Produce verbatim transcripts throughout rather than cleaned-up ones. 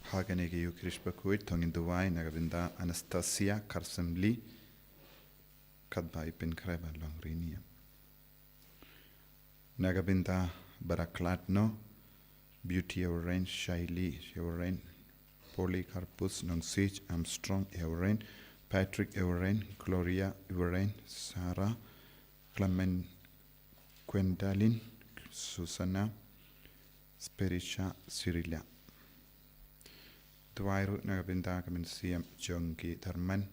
Ha kane ka Eucharist bakhuid to ngin duwai na ka bynta Anastasia Carson Lee, katba i pynkhreh ban long riewniam. Na ka bynta baraklat noh, Beauty Eweren, Shaili Eweren, Polycarpus Nongsiej, Armstrong Eweren, Patrick Eweren, Gloria Eweren, Sarah, Clement, Gwendalyn, Susanna, Sperisha, Sirila. Duwai ruh na ka bynta ka mynsiem jong ki Tharman,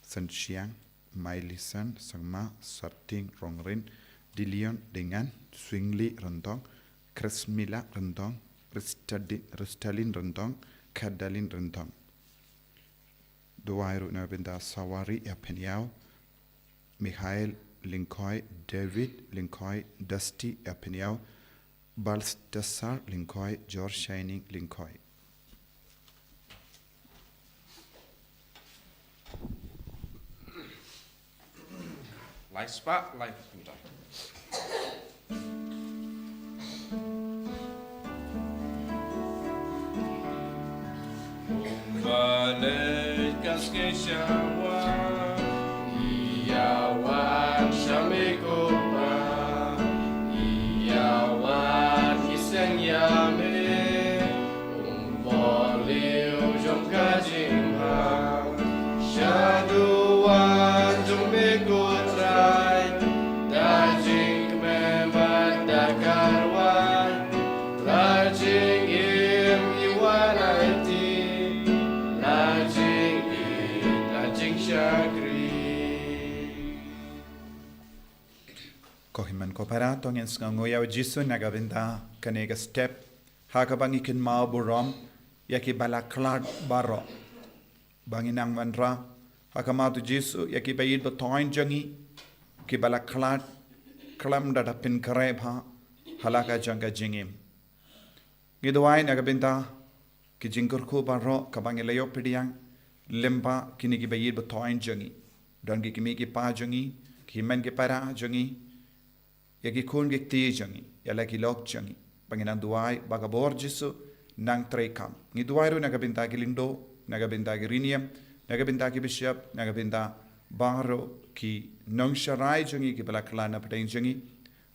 Sansiang, Mailisan Sangma, Sarting Rongrin, Dilion Dengan, Swingli Rentong, Krismila Rentong, Ristadi-, Ristalin Rentong, Kadalin Rentong. Duwai ruh na ka bynta Sawari Epeniau, Mikhail Lingkoi, David Lingkoi, Dusty Epeniau, Baltasar Lingkoi, George Shining Lingkoi. Lai spah, lai pynta. Balei ka skei shawa? Ïa wan sha me ko Pa, ïa wan ki seng ïa me. Um bor liu jong ka jingbha sha duwan jong me ko Trai. Da jingkmen bad da karwai, la jingim ïa wan aiti, la jingim la jingshakri. Ko hynmen ko para, to ngin sngewnguh ïa u Jisu na ka bynta kane ka step ha kaba ngi kynmaw burom ïa ki ba la khlad baroh. Ba ngi nang wanrah ha khmat u Jisu ïa ki ba ïeit ba thoiñ jong ngi, ki ba la khlad khlem da da pynkhreh bha ha la ka jong ka jingim. Ngi duwai na ka bynta ki jingkyrkhu baroh kaba ngi la ïoh pdiang lyngba kine ki ba ïeit ba thoiñ jong ngi. Don ki kmie ki kpa jong ngi, ki hynmen ki para jong ngi, ïa ki khun ki kti jong ngi, ïa la ki lok jong ngi. Ba ngi nang duwai ba ka bor Jisu nang treikam. Ngi duwai ruh na ka bynta ki lyngdoh, na ka bynta ki riewniam, na ka bynta ki bishop, na ka bynta baroh ki nongsharai jong ngi ki ba la khlad na pdeng jong ngi.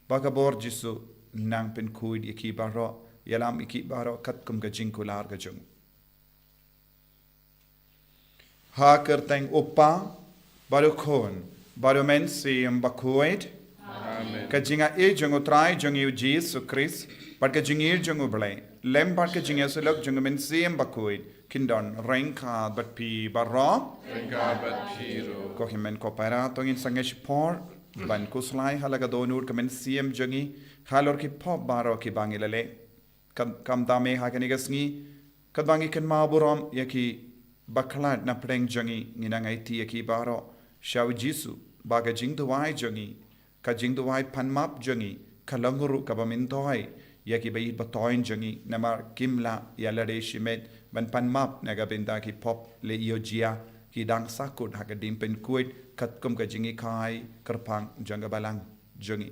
Ba ka bor Jisu nang pynkhuid ïa ki baroh, ïalam ïa ki baroh katkum ka jingkular ka jong u. Ha ka kyrteng u Kpa, bad u Khun, bad u Mynsiem Bakhuid. Amen. Ka jingaiei jong u Trai jong ngi u Jisu Khrist, bad ka jingïeit jong u Blei, lem bad ka jingïasyllok jong u Mynsiem Bakhuid, kin don ryngkat bad phi baroh. Ryngkat bad phi ruh. Ko hynmen ko para, to ngin sangeh shipor ban khuslai ha la ka dohnud ka mynsiem jong ngi halor ki pop baroh ki ba ngi la leh. Kam, kam dame ha kane ka sngi, katba ngi kynmaw burom ïa ki ba khlad na pdeng jong ngi, ngi nang aiti ïa ki baroh sha u Jisu, ba ka jingduwai jong ngi, ka jingduwai pan map jong ngi, ka long ruh kaba myntoi ïa ki ba ïeit ba thoiñ jong ngi, namar kim lah ïa lade shimet ban pan map na ka bynta ki pop leh ïoh jia, ki dang sahkut ha ka ding pynkhuid, katkum ka jinghikai kyrpang jong ka balang jong ngi.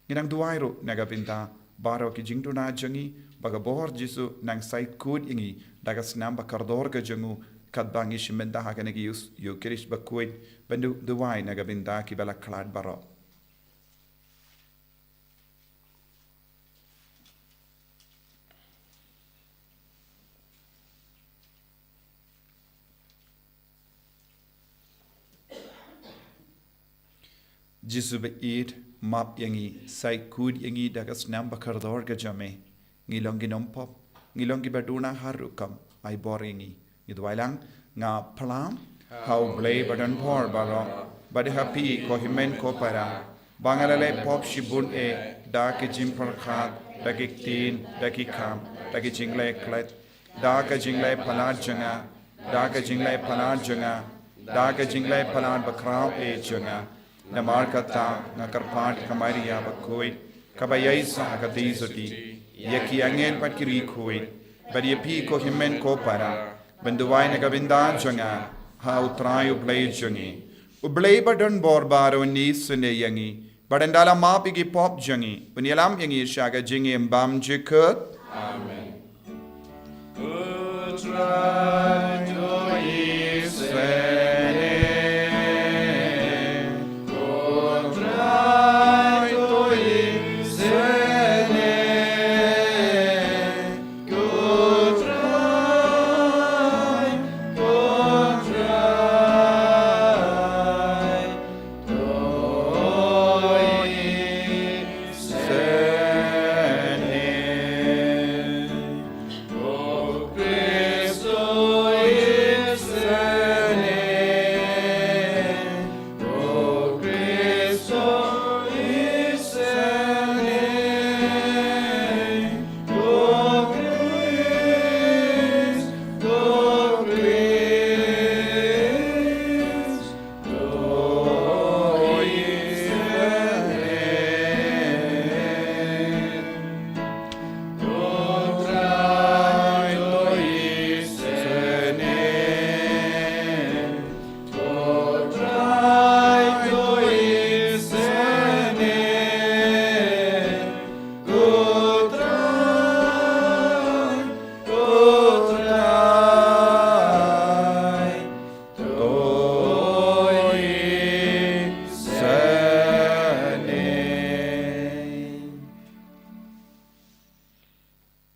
Ngi nang duwai ruh na ka bynta baroh ki jingduna jong ngi, ba ka bor Jisu nang sait khuid ïa ngi da ka snam ba kordor ka jong u, katba ngi shim bynta ha kane ka Eus-, Eucharist bakhuid, ban du-, duwai na ka bynta ki ba la khlad baroh. Jisu ba ïeit, map ïa ngi, sait khuid ïa ngi da ka snam ba kordor ka jong me. Ngi long ki nongpop, ngi long ki ba duna ha rukom, ai bor ïa ngi. Ngi duwai lang, nga phla ha u Blei ba don bor baroh, bad ha phi ko hynmen ko para, ba nga la leh pop shibun eh, da ki jingpyrkhat, da ki ktien, da ki kam, da ki jingleh klet, da ka jingleh palat jong nga, da ka jingleh palat jong nga, da ka jingleh palat bakhraw eh jong nga. Namar kata nga kyrpad ïa ka Maria bakhuid, kaba ïaisah ha ka dei sotti, ïa ki angel bad ki riewkhuid, bad ïa phi ko hynmen ko para, ban duwai na ka bynta jong nga ha u Trai u Blei jong ngi. U Blei ba don bor baroh un isynei ïa ngi, bad un da la map ïa ki pop jong ngi, un ïalam ïa ngi sha ka jingim bymjukut. Amen.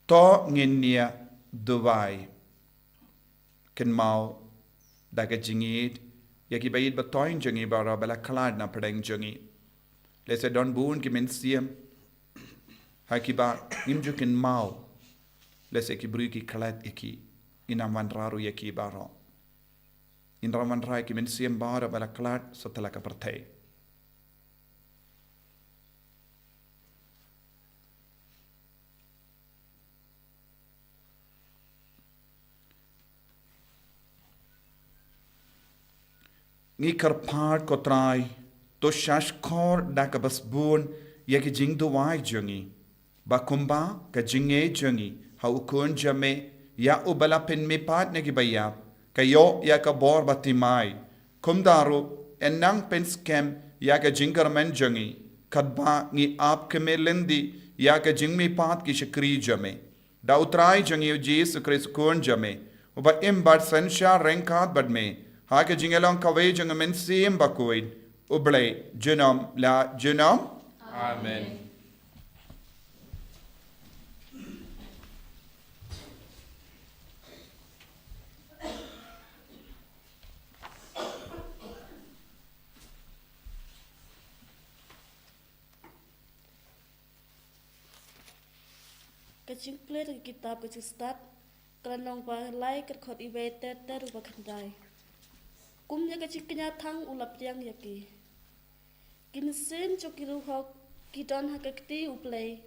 To ngin ïa duwai. Kynmaw da ka jingïeit ïa ki ba ïeit ba thoiñ jong ngi baroh ba la khlad na pdeng jong ngi. Lehse don bun ki mynsiem ha ki ba ngim ju kynmaw. Lehse ki briew ki khlad ïa ki. Ngin ym wanrah ruh ïa ki baroh. Ngin ym wanrah ïa ki mynsiem baroh ba la khlad satlak ka pyrthei. Ngi kyrpad ko Trai, to shahshkor da kaba sbun ïa ki jingduwai jong ngi. Ba kumba ka jingïeit jong ngi ha u Khun jong me, ïa uba la pynmihpat na ki ba ïap, ka ïoh ïa ka bor ba thymmai. Kumta ruh, yn nang pynskhem ïa ka jingkyrmen jong ngi, katba ngi ap khmih lynti ïa ka jingmihpat ki shakri jong me. Da u Trai jong ngi u Jisu Khrist u Khun jong me, uba im bad synshar ryngkat bad me, ha ka jingïalong kawei jong u Mynsiem Bakhuid, U Blei, junom la junom. Amen. Ka jingpule na ka kitab ka jingstad, ka lynnong ba lai, ka dkhot iwei ter ter u ba khyndai. Kum ïa ka jingkñia thang u la pdiang ïa ki. Ki mynsiem jong ki ruh hok ki don ha ka kti U Blei,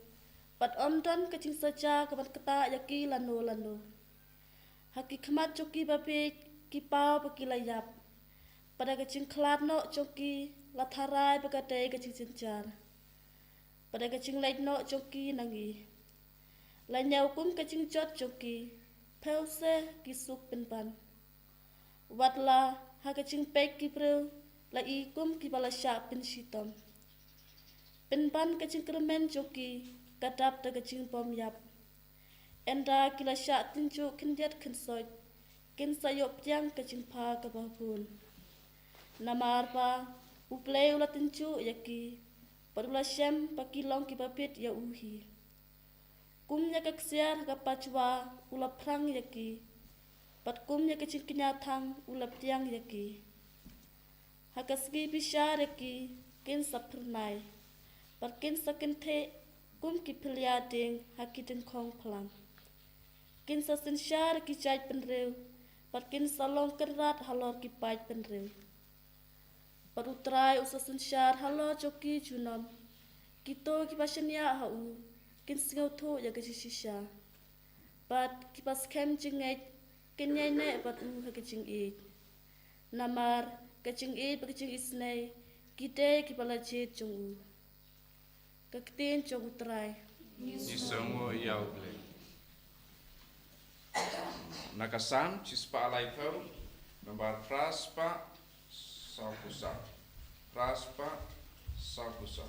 bad ym don ka jingsaja ka ban ktah ïa ki lano lano. Ha ki khmat jong ki ba bieit ki paw ba ki la ïap. Bad da ka jingkhlad noh jong ki la tharai ba ka dei ka jingjynjar. Bad da ka jingleit noh jong ki na ngi la ñiew kum ka jingjot jong ki. Phew se ki suk pynban. Wat la ha ka jingpeit ki briew la i kum ki ba la shah pynshitom. Pynban ka jingkyrmen jong ki ka dap da ka jingbym ïap. Ynda ki la shah tynjuh khyndiat khynsoit, kin sa ïoh pdiang ka jingpha kaba bun. Namar ba U Blei u la tynjuh ïa ki, bad u la shem ba ki long ki ba bit ïa u hi. Kum ïa ka ksiar ha ka pajwa u la phrang ïa ki, bad kum ïa ka jingkñia thang u la pdiang ïa ki. Ha ka sngi bishar ïa ki kin sa phyrnai, bad kin sa kynthih kum ki phylla dieng ha ki dyngkhong phlang. Kin sa synshar ïa ki jait bynriew, bad kin sa long kynrad halor ki paid bynriew. Bad U Trai u sa synshar halor jong ki junom. Kito ki ba shaniah ha u kin sngewthuh ïa ka jingshisha. Bad ki ba skhem jingngeit kin ïaineh bad u ha ka jingïeit. Namar ka jingïeit bad ka jingisynei ki dei ki ba la jied jong u. Ka ktien jong U Trai. Ngi sngewnguh ïa U Blei. Na ka Salm shispah laiphew, nambar phra spah saw phew saw. Phra spah saw phew saw.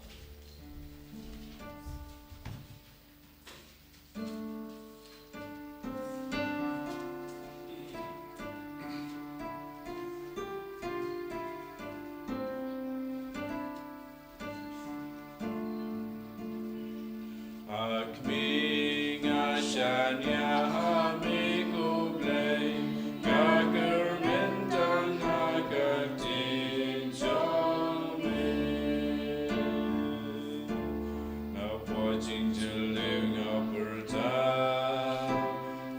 Kmie, nga shaniah ha me ko Blei, nga kyrmen tang ha ka ktien jong me. Napoh jingjylliew nga pyrta,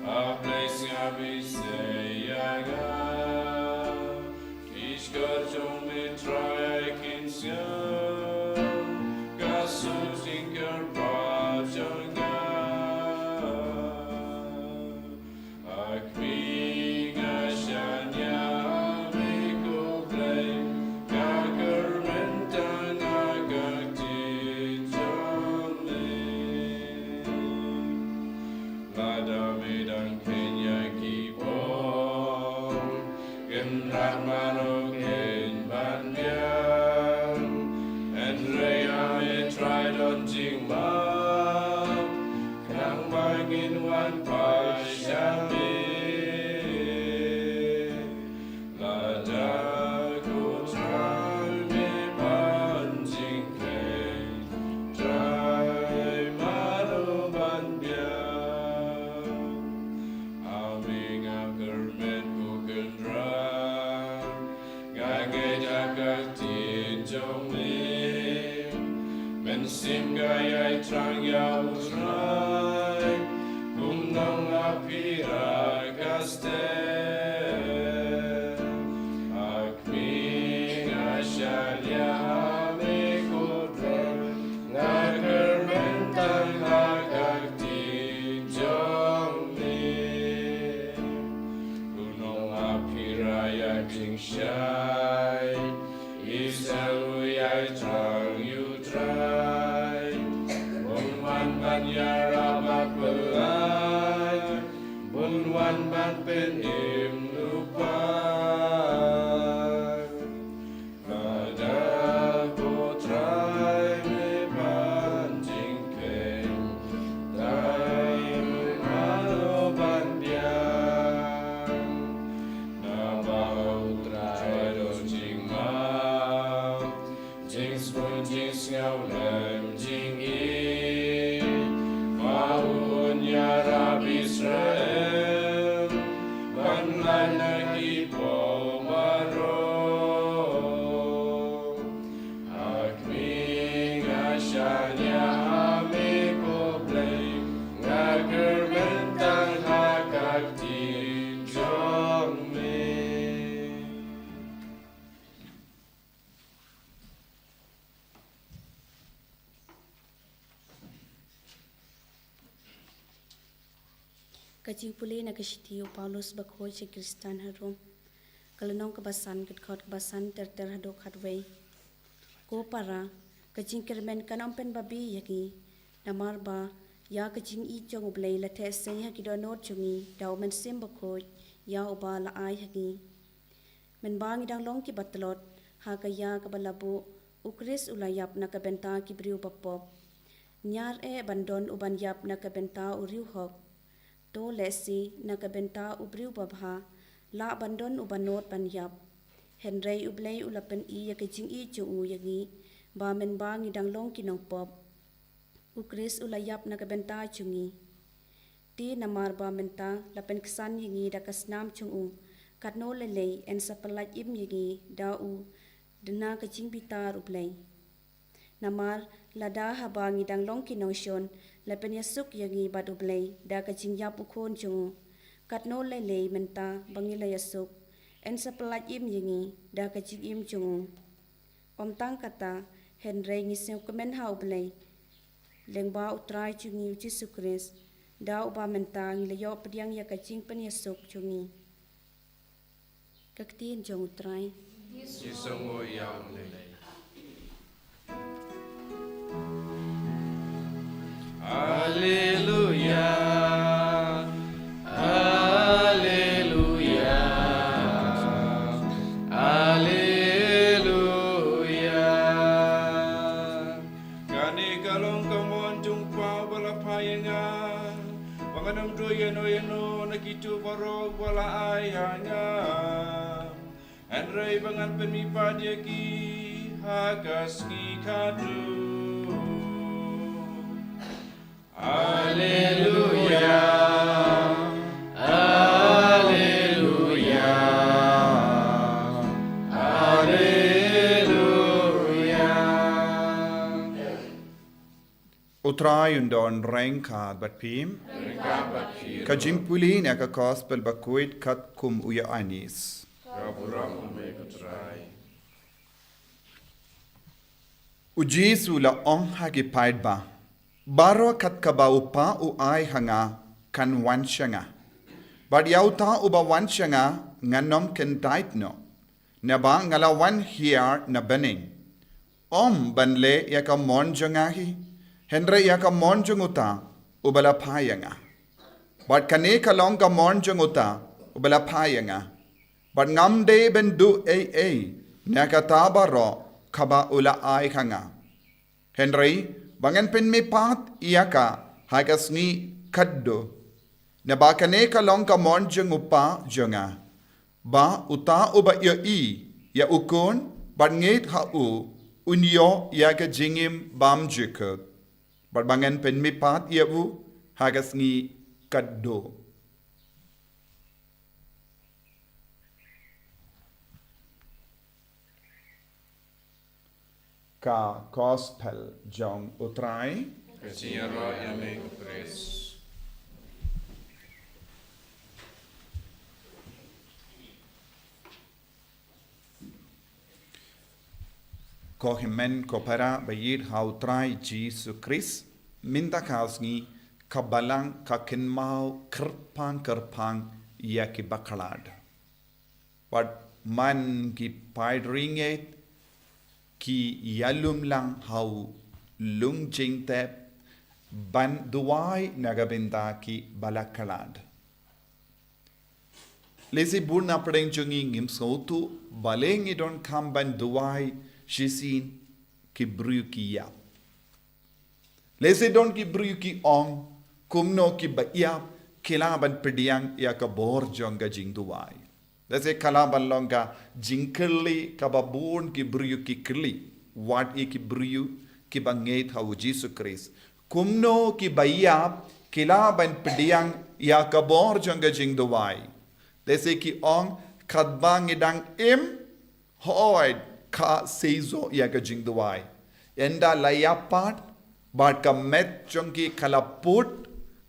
A Blei, sngap isynei ïa nga. Ki shkor jong me Trai kin sngap, ka suk jingkyrpad jong nga. A kmie, nga shaniah ha me ko Blei, nga kyrmen tang ha ka ktien jong me. Lada me dang kheiñ ïa ki pop, kynrad mano kin ban biang? Hynrei ha me Trai don jingmap, khnang ba ngin wan phai sha me. Lada ko Trai me pan jingkheiñ, Trai mano ban biang? Ha me nga kyrmen ko Kynrad, nga ngeit ha ka ktien jong me. Mynsiem ka ïai thrang ïa U Trai, kum nong aphira ka step. A kmie, nga shaniah ha me ko Blei, nga kyrmen tang ha ka ktien jong me. Ko nong aphira ïa jingshai, Israel u ïai thrang ïa U Trai. Bun wan ban ïarap bad pynlait, bun wan ban pynim lypa. Lada ko Trai me pan jingkheiñ, Trai mano ban biang? Naba ha U Trai don jingmap, jingsngewbha, jingsngewlem, jingïeit. Ma u un ïarap Israel ban lait na ki pop baroh. A kmie, nga shaniah ha me ko Blei, nga kyrmen tang ha ka ktien jong me. Ka jingpule na ka shithi u Paulus bakhuid sha ki Khristan ha Rom. Ka lynnong kaba san, ka dkhot kaba san ter ter haduh khatwei. Ko para, ka jingkyrmen kan ym pynbabe ïa ngi, namar ba ïa ka jingïeit jong U Blei la theh sei ha ki dohnud jong ngi da U Mynsiem Bakhuid ïa uba la ai ha ngi. Mynba ngi dang long kiba tlot ha ka ïa kaba la buh, U Khrist u la ïap na ka bynta ki briew bapop. Ñiar eh ban don uban ïap na ka bynta u riewhok, to lehse na ka bynta u briew babha lah ban don uba nud ban ïap. Hynrei U Blei u la pyni ïa ka jingïeit jong u ïa ngi, ba mynba ngi dang long ki nongpop, U Khrist u la ïap na ka bynta jong ngi. Te namar ba mynta la pynksan ïa ngi da ka snam jong u, katno lei lei yn sa pyllait im ïa ngi da u da na ka jingbitar U Blei. Namar lada haba ngi dang long ki nongshun la pynïasuk ïa ngi bad U Blei da ka jingïap U Khun jong u, katno lei lei mynta ba ngi la ïasuk yn sa pyllait im ïa ngi da ka jingim jong u. Ym tang kata, hynrei ngi sngewkmen ha U Blei lyngba U Trai jong ngi U Jisu Khrist, da uba mynta ngi la ïoh pdiang ïa ka jingpynïasuk jong ngi. Ka ktien jong U Trai. Jisu mo ïa U Blei. Alleluia, alleluia, alleluia. Kane ka long ka mon jong U Kpa uba la phah ïa nga, ba ngan ym duh ïano ïano na kito baroh ba la ai ha nga, hynrei ba ngan pynmihpat ïa ki ha ka sngi khatduh. Alleluia, Alleluia, Alleluia. U Trai un don ryngkat bad phi. Ka jingpule na ka Gospel bakhuid katkum u Ïoannis. U Jisu u la ong ha ki paidbah, baroh kat kaba u Kpa u ai ha nga kan wan sha nga. Bad ïa uta uba wan sha nga ngan ym kyndait noh, naba nga la wan hiar na bneng, ym ban leh ïa ka mon jong nga hi, hynrei ïa ka mon jong uta uba la phai ïa nga. Bad kane ka long ka mon jong uta uba la phai ïa nga, bad ngam dei ban duh ei ei na kata baroh kaba u la ai ha nga, hynrei ba ngan pynmihpat ïa ka ha ka sngi khadduh. Naba kane ka long ka mon jong u Kpa jong nga, ba uta uba ïohi ïa u Khun bad ngeit ha u, un ïoh ïa ka jingim bymjukut, bad ba ngan pynmihpat ïa u ha ka sngi khadduh. Ka Gospel jong u Trai. Ka jingïaroh ïa me ko Khrist. Ko hynmen ko para ba ïeit ha u Trai Jisu Khrist, mynta ka sngi ka Balang ka kynmaw kyrpang kyrpang ïa ki bakhlad. Bad man ki paid riewngeit ki ïalum lang ha u lung jingtep ban duwai na ka bynta ki bakhlad. Lehse bun na pdeng jong ngi ngim sngewthuh balei ngi donkam ban duwai shisien ki briew ki ïap. Lehse don ki briew ki ong, kumno ki ba ïap ki lah ban pdiang ïa ka bor jong ka jingduwai. Lehse ka lah ban long ka jingkylli kaba bun ki briew ki kylli, wat ïa ki briew ki ba ngeit ha u Jisu Khrist. Kumno ki ba ïap ki lah ban pdiang ïa ka bor jong ka jingduwai. Lehse ki ong, katba ngi dang im, hooid, ka seisoh ïa ka jingduwai. Ynda la ïap pat, bad ka met jong ki ka la put,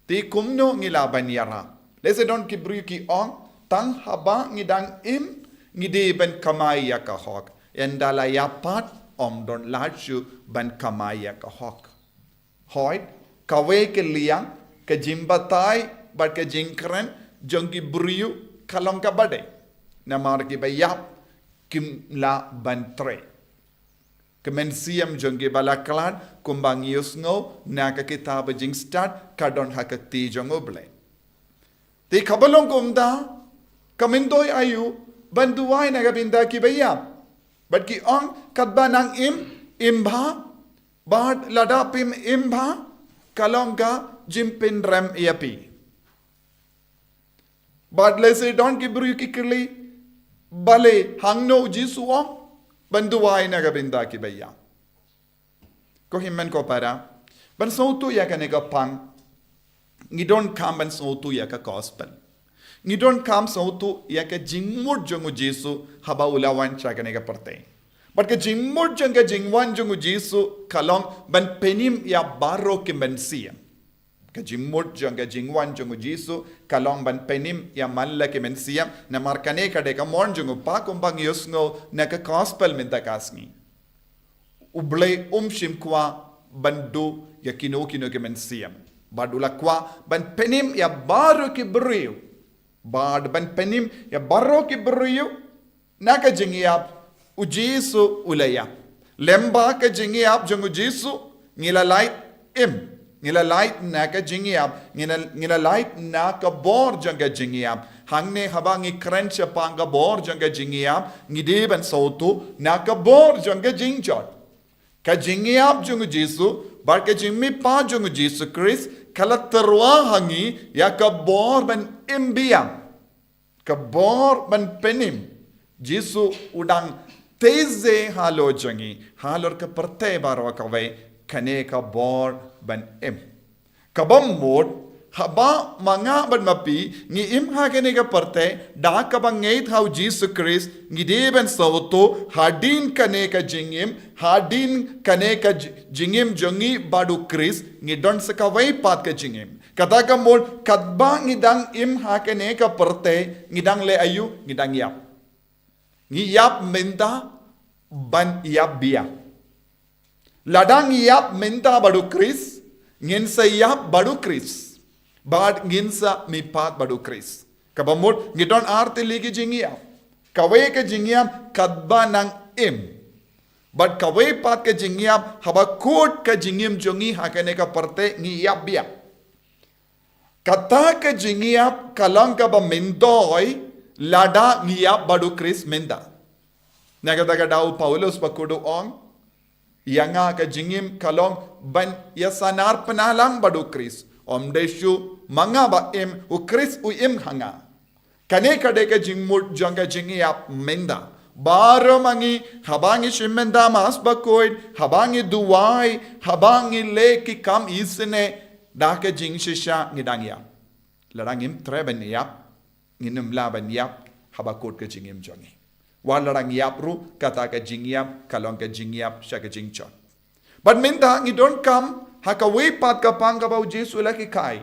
te kumno ngi lah ban ïarap. Lehse don ki briew ki ong, tang haba ngi dang im, ngi dei ban kamai ïa ka hok. Ynda la ïap pat, ym don lad shuh ban kamai ïa ka hok. Hooid, kawei ka liang, ka jingbatai bad ka jingkren jong ki briew ka long kaba dei. Namar ki ba ïap kim lah ban trei. Ka mynsiem jong ki bakhlad kumba ngi ïohsngew na ka kitab Jingstad ka don ha ka kti jong U Blei. Te kaba long kumta, ka myntoi aïu ban duwai na ka bynta ki ba ïap. Bad ki ong katba nang im, im bha, bad lada phim im bha, ka long ka jingpynrem ïa phi. Bad lehse don ki briew ki kylli, balei hangno u Jisu u ong ban duwai na ka bynta ki ba ïap. Ko hynmen ko para, ban sngewthuh ïa kane ka pang, ngi donkam ban sngewthuh ïa ka gospel. Ngi donkam sngewthuh ïa ka jingmut jong u Jisu haba u la wan sha kane ka pyrthei. Bad ka jingmut jong ka jingwan jong u Jisu ka long ban pynim ïa baroh ki mynsiem. Ka jingmut jong ka jingwan jong u Jisu ka long ban pynim ïa man la ki mynsiem, namar kane ka dei ka mon jong u Kpa kumba ngi ïohsngew na ka gospel mynta ka sngi. U Blei um shym kwah ban duh ïa kino kino ki mynsiem. Bad u la kwah ban pynim ïa baroh ki briew. Bad ban pynim ïa baroh ki briew na ka jingïap, u Jisu u la ïap. Lyngba ka jingïap jong u Jisu, ngi la lait im. Ngi la lait na ka jingïap, ngi la, ngi la lait na ka bor jong ka jingïap. Hangne haba ngi kren shaphang ka bor jong ka jingïap, ngi dei ban sngewthuh na ka bor jong ka jingjot. Ka jingïap jong u Jisu, bad ka jingmihpat jong u Jisu Khrist, ka la tyrwa ha ngi ïa ka bor ban im biang. Ka bor ban pynim. Jisu u dang tei ze halor jong ngi, halor ka pyrthei baroh kawei, kane ka bor ban im. Kaba mut, haba ma nga bad ma phi ngi im ha kane ka pyrthei, da kaba ngeit ha u Jisu Khrist, ngi dei ban sawtu hadien kane ka jingim, hadien kane ka ji-, jingim jong ngi bad u Khrist, ngi don sa kawei pat ka jingim. Kata ka mut, katba ngi dang im ha kane ka pyrthei, ngi dang leh aïu, ngi dang ïap. Ngi ïap mynta ban ïap biang. Lada ngi ïap mynta bad u Khrist, ngin sa ïap bad u Khrist. Bad ngin sa mihpat bad u Khrist. Kaba mut, ngi don ar tylli ki jingïap. Kawei ka jingïap katba nang im. Bad kawei pat ka jingïap haba kut ka jingim jong ngi ha kane ka pyrthei, ngi ïap biang. Kata ka jingïap ka long kaba myntoi lada ngi ïap bad u Khrist mynta. Na kata ka daw u Paulus bakhuid u ong, ïa nga ka jingim ka long ban ïasanar pynlang bad u Khrist. Ym dei shuh ma nga ba im, u Khrist u im ha nga. Kane ka dei ka jingmut jong ka jingïap mynta. Baroh ma ngi, haba ngi shim bynta Mass bakhuid, haba ngi duwai, haba ngi leh ki kam isynei, da ka jingshisha ngi dang ïap. Lada ngim treh ban ïap, ngin ym lah ban ïap haba kut ka jingim jong ngi. Wat lada ngi ïap ruh, kata ka jingïap ka long ka jingïap sha ka jingshong. Bad mynta ngi donkam ha kawei pat ka pang kaba u Jisu u la hikai.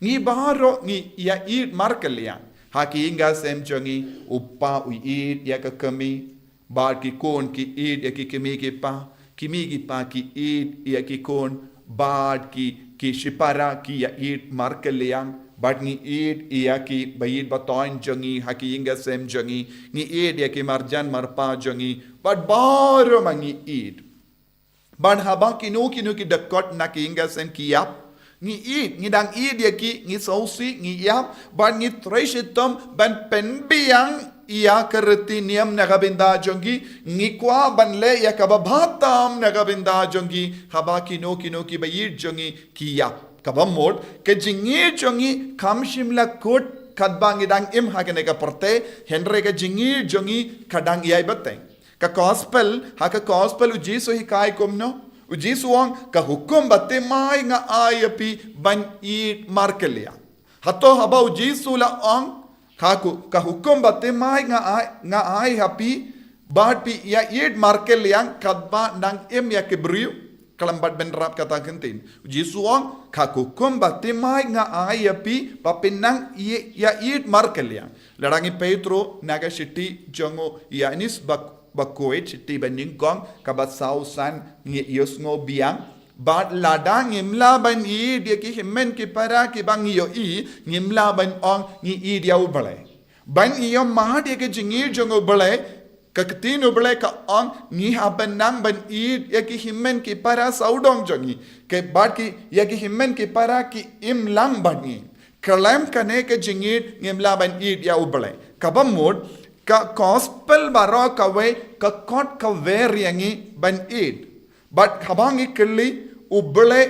Ngi baroh ngi ïa ïeit markylliang. Ha ki ïing ki sem jong ngi, u kpa u ïeit ïa ka kmie, bad ki khun ki ïeit ïa ki kmie ki kpa, ki kmie ki kpa ki ïeit ïa ki khun, bad ki, ki shipara ki ïa ïeit markylliang, bad ngi ïeit ïa ki ba ïeit ba thoiñ jong ngi ha ki ïing ki sem jong ngi, ngi ïeit ïa ki marjan marpa jong ngi, bad baroh ma ngi ïeit. Bad haba kino kino ki dkhot na ki ïing ki sem ki ïap, ngi ïeit, ngi dang ïeit ïa ki, ngi sngewsih, ngi ïap, bad ngi trei shitom ban pynbiang ïa ka riti niam na ka bynta jong ki, ngi kwah ban leh ïa kaba bha tam na ka bynta jong ki, haba kino kino ki ba ïeit jong ngi ki ïap. Kaba mut, ka jingïeit jong ngi kam shym la kut katba ngi dang im ha kane ka pyrthei, hynrei ka jingïeit jong ngi ka dang ïai bteng. Ka gospel, ha ka gospel u Jisu u hikai kumno? U Jisu u ong, ka hukum bathymmai nga ai ïa phi ban ïeit markylliang. Hato haba u Jisu u la ong, ka ku-, ka hukum bathymmai nga ai, nga ai ha phi, bad phi ïa ïeit markylliang katba nang im ïa ki briew? Khlem pat ban rap kata ka ktien, u Jisu u ong, ka hukum bathymmai nga ai ïa phi, ba phin nang ïa, ïa ïeit markylliang. Lada ngi peit ruh na ka shithi jong u Ïoannis ba, bakhuid, shithi banyngkong, kaba saw san, ngi ïohsngew biang. Bad lada ngim lah ban ïeit ïa ki hynmen ki para kiba ngi ïohi, ngim lah ban ong ngi ïeit ïa u Blei. Ban ïohmad ïa ka jingïeit jong u Blei, ka ktien u Blei ka ong, ngi hap ban nang ban ïeit ïa ki hynmen ki para sawdong jong ngi. Ki bad ki, ïa ki hynmen ki para ki im lang bad ngi. Khlem kane ka jingïeit ngim lah ban ïeit ïa u Blei. Kaba mut, ka gospel baroh kawei ka khot ka wer ïa ngi ban ïeit. Bad haba ngi kylli, u Blei,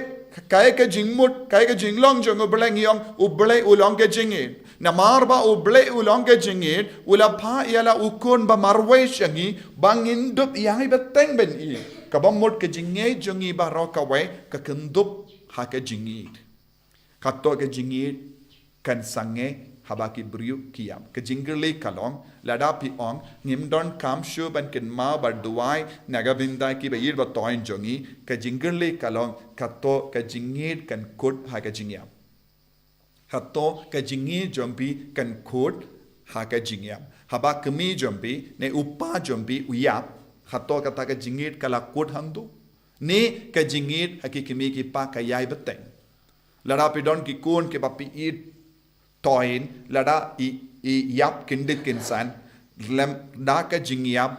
kaei ka jingmut, kaei ka jinglong jong u Blei, ngi ong, u Blei u long ka jingïeit. Namar ba u Blei u long ka jingïeit, u la phah ïa la u khun ba marwei sha ngi, ba ngin dup ïai bteng ban ïeit. Kaba mut ka jingïeit jong ngi baroh kawei, ka kyndup ha ka jingïeit. Kato ka jingïeit kan sangeh haba ki briew ki ïap. Ka jingkylli ka long, lada phi ong, ngim donkam shuh ban kynmaw bad duwai na ka bynta ki ba ïeit ba thoiñ jong ngi, ka jingkylli ka long, kato ka jingïeit kan kut ha ka jingïap? Hato ka jingïeit jong phi kan kut ha ka jingïap? Haba kmie jong phi, ne u kpa jong phi u ïap, hato kata ka jingïeit ka la kut hangto? Ne ka jingïeit ha ki kmie ki kpa ka ïai bteng? Lada phi don ki khun kiba phi ïeit thoiñ, lada i, i ïap kyndit kynsan, lem da ka jingïap,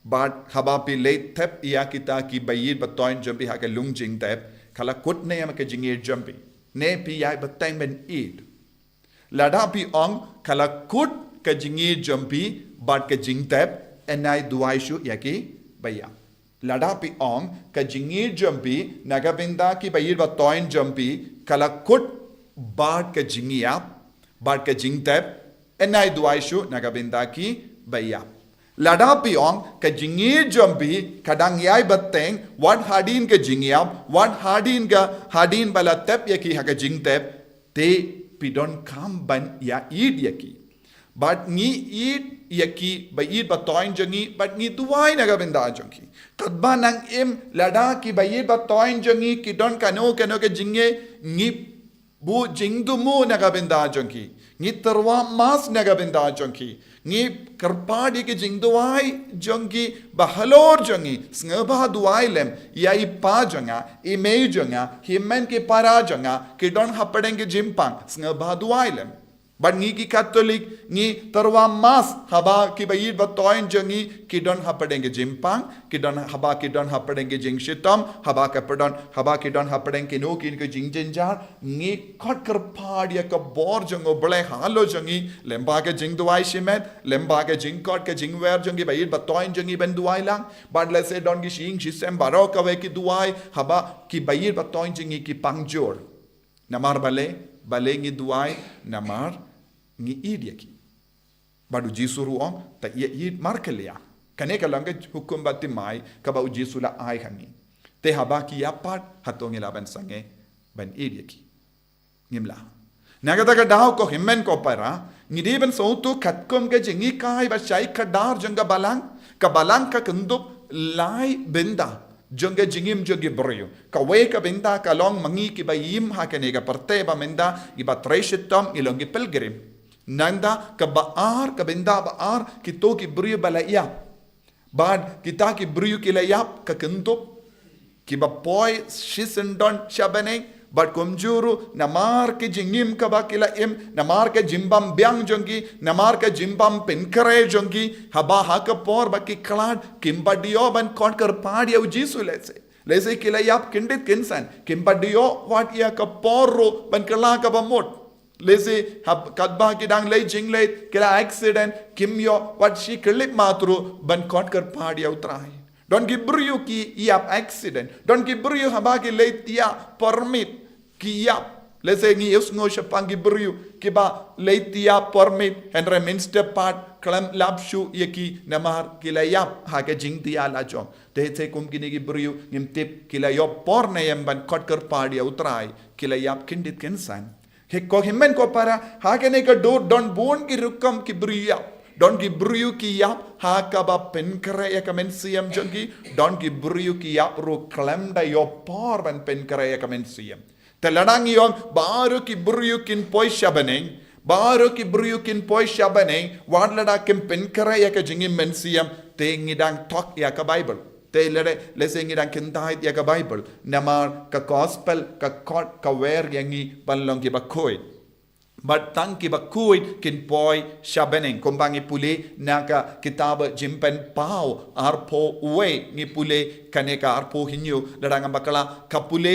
bad haba phi leit thep ïa kita ki ba ïeit ba thoiñ jong phi ha ka lung jingthep, ka la kut ne em ka jingïeit jong phi? Ne phi ïai bteng ban ïeit? Lada phi ong ka la kut ka jingïeit jong phi bad ka jingthep, yn ai duwai shuh ïa ki ba ïap. Lada phi ong ka jingïeit jong phi na ka bynta ki ba ïeit ba thoiñ jong phi ka la kut bad ka jingïap, bad ka jingthep, yn ai duwai shuh na ka bynta ki ba ïap. Lada phi ong ka jingïeit jong phi ka dang ïai bteng wat hadien ka jingïap, wat hadien ka, hadien ba la tep ïa ki ha ka jingtep, te phi donkam ban ïa ïeit ïa ki. Bad ngi ïeit ïa ki ba ïeit ba toiñ jong ngi, bad ngi duwai na ka bynta jong ki. Katba nang im, lada ki ba ïeit ba toiñ jong ngi ki don kano kano ka jingeh, ngi buh jingthmu na ka bynta jong ki. Ngi tyrwa mass na ka bynta jong ki. Ngi kyrpad ïa ki jingduwai jong ki bahalor jong ngi. Sngewbha duwai lem ïa i pa jong nga, i mei jong nga, hynmen ki para jong nga ki don hapdeng ki jingpang. Sngewbha duwai lem. Bad ngi ki Katholik ngi tyrwa mass haba ki ba ïeit ba toiñ jong ngi ki don hapdeng ki jingpang, ki don haba ki don hapdeng ki jingshitom, haba ka pdon, haba ki don hapdeng kino kino ki jingjynjar. Ngi khot kyrpad ïa ka bor jong U Blei halor jong ngi, lyngba ka jingduwai shimet, lyngba ka jingkhot ka jingwer jong ki ba ïeit ba toiñ jong ngi ban duwai lang. Bad lehse don ki shi ïing shi sem baroh kawei ki duwai haba ki ba ïeit ba toiñ jong ngi ki pang jur. Namar balei, balei ngi duwai, namar ngi ïeit ïa ki. Bad U Jisu ruh u ong, to ïeit markylliang. Kane ka long ka hukum bathymmai kaba U Jisu la ai ha ngi. Te haba ki ïap pat, hato ngi lah ban sangeh ban ïeit ïa ki? Ngim lah. Na kata ka daw ko hynmen ko para, ngi dei ban sngewthuh katkum ka jinghikai ba shai khadar jong ka Balang, ka Balang ka kyndup lai bynta jong ka jingim jong ki briew. Kawei ka bynta ka long ma ngi ki ba im ha kane ka pyrthei ba mynta, ki ba trei shitom, ngi long ki pilgrim. Nangta ka ba ar, ka bynta ba ar, kito ki briew ba la ïap. Bad kita ki briew ki la ïap ka kyndup, ki ba poi shisyndon sha bneng, bad kumjuh ruh namar ka jingim kaba ki la im, namar ka jingbym biang jong ki, namar ka jingbym pynkhreh jong ki, haba ha ka por ba ki khlad, kim pat ïoh ban khot kyrpad ïa U Jisu lehse. Lehse ki la ïap kyndit kynsan, kim pat ïoh wat ïa ka por ruh ban kylla kaba mut. Lehse hab-, katba ki dang leit jingleit, ki la accident, kim ïoh wat shi khyllipmat ruh ban khot kyrpad ïa U Trai. Don ki briew ki ïap accident, don ki briew haba ki leit ïa permit ki ïap. Lehse ngi ïohsngew shaphang ki briew ki ba leit ïa permit, hynrei mynstep pat khlem lap shuh ïa ki namar ki la ïap ha ka jingthiah la jong. Te te kum kine ki briew ngim tip ki la ïoh por ne em ban khot kyrpad ïa U Trai, ki la ïap kyndit kynsan. He ko hynmen ko para, ha kane ka dur don bun ki rukom ki briew ïap. Don ki briew ki ïap ha kaba pynkhreh ïa ka mynsiem jong ki, don ki briew ki ïap ruh khlem da ïoh por ban pynkhreh ïa ka mynsiem. Te lada ngi ong baroh ki briew kin poi sha bneng, baroh ki briew kin poi sha bneng, wat lada kim pynkhreh ïa ka jingim mynsiem, te ngi dang thok ïa ka Baibl. Te lada, lehse ngi dang kyntait ïa ka Baibl. Namar ka gospel ka khot ka wer ïa ngi ban long ki ba khuid. Bad tang ki ba khuid kin poi sha bneng. Kumba ngi pule na ka kitab Jingpynpaw arphew wei, ngi pule kane ka arphew hynñiew, lada ngam bakla, ka pule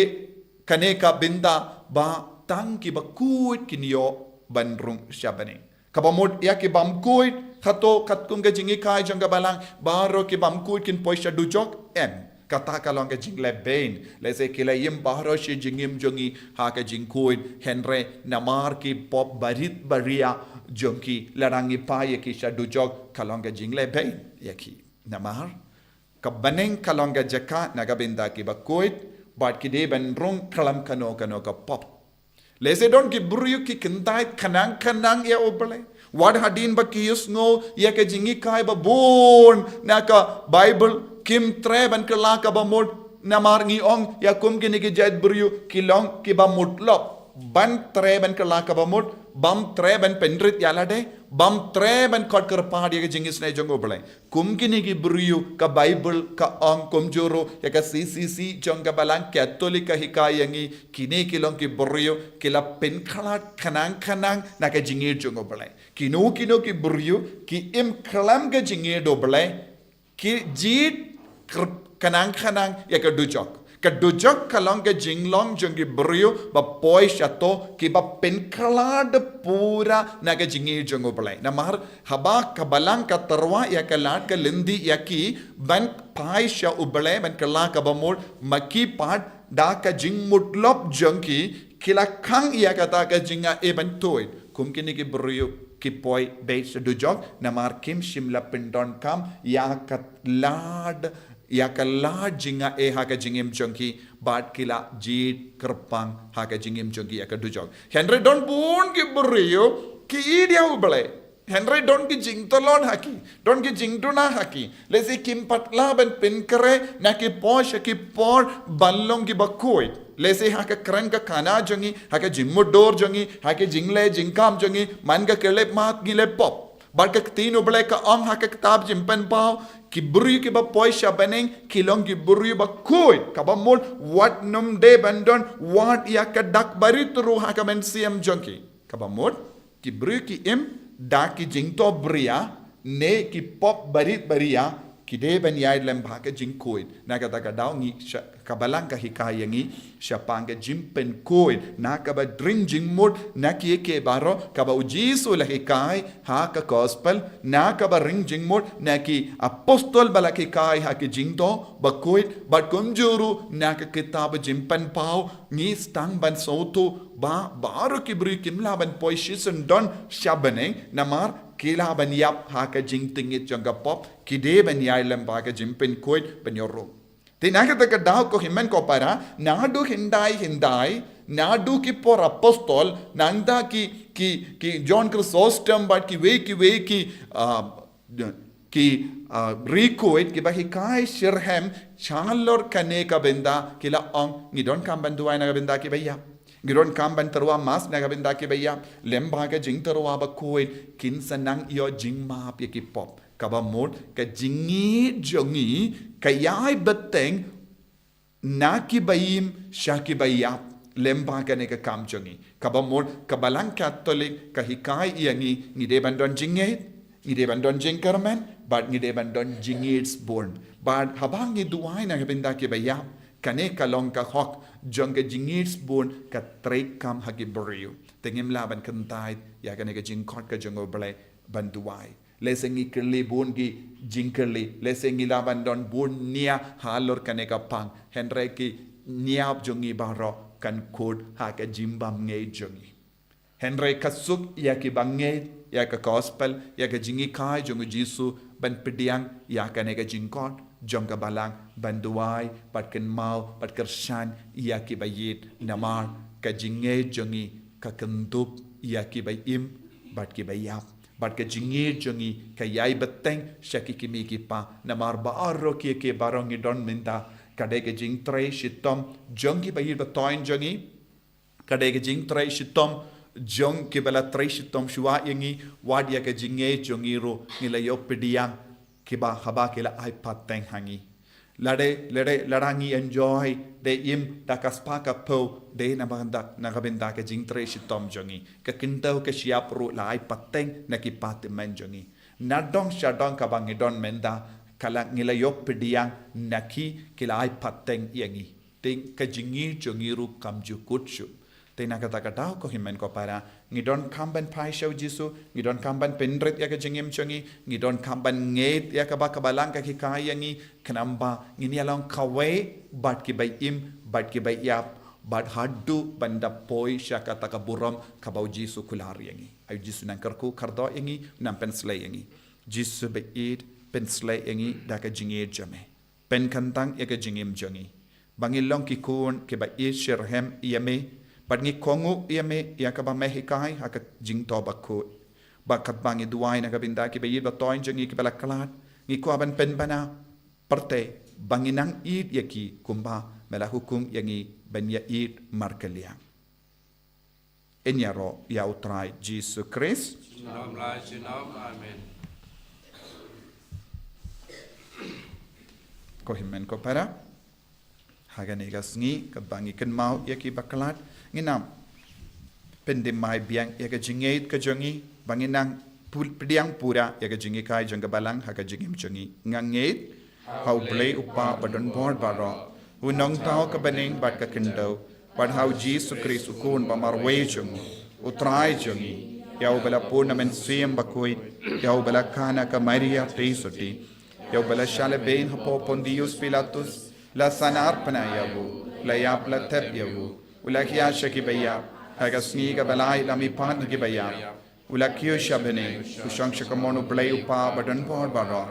kane ka bynta ba tang ki ba khuid kin ïoh ban rung sha bneng. Kaba mut ïa ki bym khuid, hato katkum ka jinghikai jong ka Balang, baroh ki bym khuid kin poi sha dujok? Em. Kata ka long ka jinglehbeiñ. Lehse ki la im baroh shi jingim jong ngi ha ka jingkhuid, hynrei namar ki pop barit baria jong ki, lada ngi phah ïa ki sha dujok, ka long ka jinglehbeiñ ïa ki. Namar ka bneng ka long ka jaka na ka bynta ki ba khuid, bad ki dei ban rung khlem kano kano ka pop. Lehse don ki briew ki kyntait khnang khnang ïa U Blei. Wat hadien ba ki ïohsngew ïa ka jinghikai ba bun na ka Baibl, kim treh ban kylla kaba mut. Namar ngi ong ïa kum kine ki jait briew ki long ki ba mutlop. Bym treh ban kylla kaba mut, bym treh ban pynrit ïa lade, bym treh ban khot kyrpad ïa ka jingisynei jong U Blei. Kum kine ki briew ka Baibl ka ong kumjuh ruh ïa ka C C C jong ka Balang Katholik ka hikai ïa ngi, kine ki long ki briew ki la pynkhlad khnang khnang na ka jingïeit jong U Blei. Kino kino ki briew ki im khlem ka jingïeit U Blei, ki jied kr-, khnang khnang ïa ka dujok. Ka dujok ka long ka jinglong jong ki briew ba poi shato, ki ba pynkhlad pura na ka jingïeit jong U Blei. Namar haba ka Balang ka tyrwa ïa ka lad ka lynti ïa ki ban phai sha U Blei ban kylla kaba mut, ma ki pat da ka jingmutlop jong ki, ki la khang ïa kata ka jingaiei ban tuid. Kum kine ki briew ki poi beit sha dujok, namar kim shym la pyndonkam ïa ka lad, ïa ka lad jingeh ha ka jingim jong ki, bad ki la jied kyrpang ha ka jingim jong ki ïa ka dujok. Hynrei don bun ki briew ki ïeit ïa U Blei. Hynrei don ki jingtlot ha ki, don ki jingduna ha ki. Lehse kim pat lah ban pynkhreh na ki por sha ki por ban long kiba khuid. Lehse ha ka kren ka khana jong ngi, ha ka jingmutdur jong ngi, ha ka jingleh jingkam jong ngi, man ka khyllipmat ngi leh pop. Bad ka ktien U Blei ka ong ha ka kitab Jingpynpaw, ki briew kiba poi sha bneng ki long ki briew ba khuid. Kaba mut wat nym dei ban don wat ïa ka dak ba rit ruh ha ka mynsiem jong ki. Kaba mut ki briew ki im da ki jingthoh bria ne ki pop ba rit ba ria, ki dei ban ïaid lem bad ka jingkhuid. Na kata ka daw ngi sha, ka Balang ka hikai ïa ngi shaphang ka jingpynkhuid, na kaba ring jingmut na kiei kiei baroh, kaba U Jisu u la hikai ha ka gospel, na kaba ring jingmut na ki apostol ba la hikai ha ki jingthoh ba khuid, bad kumjuh ruh na ka kitab Jingpynpaw. Ngi sdang ban sngewthuh ba baroh ki briew kim lah ban poi shisyndon sha bneng, namar ki lah ban ïap ha ka jingtngit jong ka pop, ki dei ban ïaid lem bad ka jingpynkhuid ban ïoh rung. Te na kata ka daw ko hynmen ko para, naduh hyndai hyndai, naduh ki por apostol, nangta ki, ki, ki John Chrysostom bad kiwei kiwei ki, ah, ki, ah, riewkhuid kiba hikai shitrhem shalor kane ka bynta, ki la ong ngi donkam ban duwai na ka bynta kiba ïap. Ngi donkam ban tyrwa mass na ka bynta kiba ïap. Lem bad ka jingtyrwa ba khuid kin sa nang ïoh jingmap ïa ki pop. Kaba mut ka jingïeit jong ngi ka ïai bteng na kiba im sha kiba ïap lem bad kane ka kam jong ngi. Kaba mut ka Balang Katholik ka hikai ïa ngi, ngi dei ban don jingïeit, ngi dei ban don jingkyrmen, bad ngi dei ban don jingïeit sbun. Bad haba ngi duwai na ka bynta kiba ïap, kane ka long ka hok jong ka jingïeit sbun ka treikam ha ki briew. Te ngim lah ban kyntait ïa kane ka jingkhot ka jong U Blei ban duwai. Lehse ngi kylli bun ki jingkylli, lehse ngi lah ban don bun nia halor kane ka phang, hynrei ki niap jong ngi baroh kan kut ha ka jingbymngeit jong ngi. Hynrei ka suk ïa kiba ngeit ïa ka gospel, ïa ka jinghikai jong U Jisu, ban pdiang ïa kane ka jingkhot jong ka Balang ban duwai bad kynmaw bad kyrshan ïa kiba ïeit, namar ka jingngeit jong ngi ka kyndup ïa kiba im bad kiba ïap. Bad ka jingngeit jong ngi ka ïai bteng sha ki kmie ki kpa, namar baroh kiei kiei baroh ngi don mynta ka dei ka jingtrei shitom jong kiba ïeit ba thoiñ jong ngi, ka dei ka jingtrei shitom jong kiba la trei shitom shuwa ïa ngi, wat ïa ka jingngeit jong ngi ruh ngi la ïoh pdiang kiba haba ki la ai pateng ha ngi. Lada, lada, lada ngi enjoy, da im, da ka spah ka phew, dei na bynta, na ka bynta ka jingtrei shitom jong ngi. Ka khyndew ka shyiap ruh la ai pateng na ki kpa tymmen jong ngi. Nadong shadong kaba ngi don mynta, ka la ngi la ïoh pdiang na ki, ki la ai pateng ïa ngi. Te ka jingngeit jong ngi ruh kam ju kut shuh. Te na kata ka daw ko hynmen ko para, ngi donkam ban phai sha U Jisu, ngi donkam ban pynrit ïa ka jingim jong ngi, ngi donkam ban ngeit ïa kaba ka Balang ka hikai ïa ngi, khnang ba ngin ïa long kawei bad kiba im bad kiba ïap, bad haduh ban da poi sha kata ka burom kaba U Jisu u kular ïa ngi. Ai U Jisu un nang kyrkhu kyrdoh ïa ngi, un nang pynsleh ïa ngi. Jisu ba ïeit, pynsleh ïa ngi da ka jingngeit jong me. Pynkyntang ïa ka jingim jong ngi, ba ngin long ki khun kiba ïeit shitrhem ïa me, bad ngi kohnguh ïa me ïa kaba me hikai ha ka jingthoh bakhuid. Bad katba ngi duwai na ka bynta kiba ïeit ba thoiñ jong ngi kiba la khlad, ngi kwah ban pynbna pyrthei ba ngin nang ïeit ïa ki kumba me la hukum ïa ngi ban ïa ïeit markylliang. Yn ïaroh ïa U Trai Jisu Khrist. Junom la junom. Amen. Ko hynmen ko para, ha kane ka sngi, katba ngi kynmaw ïa ki ba khlad, ngin nang pyndem mai biang ïa ka jingngeit ka jong ngi, ba ngin nang pul-, pdiang pura ïa ka jinghikai jong ka Balang ha ka jingim jong ngi. Nga ngeit ha U Blei U Kpa badonbor baroh, U Nongthaw ka bneng bad ka khyndew, bad ha U Jisu Khrist U Khun ba marwei jong U Trai jong ngi, ïa uba la pun na Mynsiem Bakhuid, ïa uba la khang na ka Maria Theisotti, ïa uba la shah lehbeiñ hapoh Pontius Pilatus, la sahnarphna ïa u, la ïap la thep ïa u, u la khia sha ki ba ïap, ha ka sngi kaba lai la mihpat na ki ba ïap, U la kiew sha bneng, u shong sha kamon U Blei U Kpa badonbor baroh.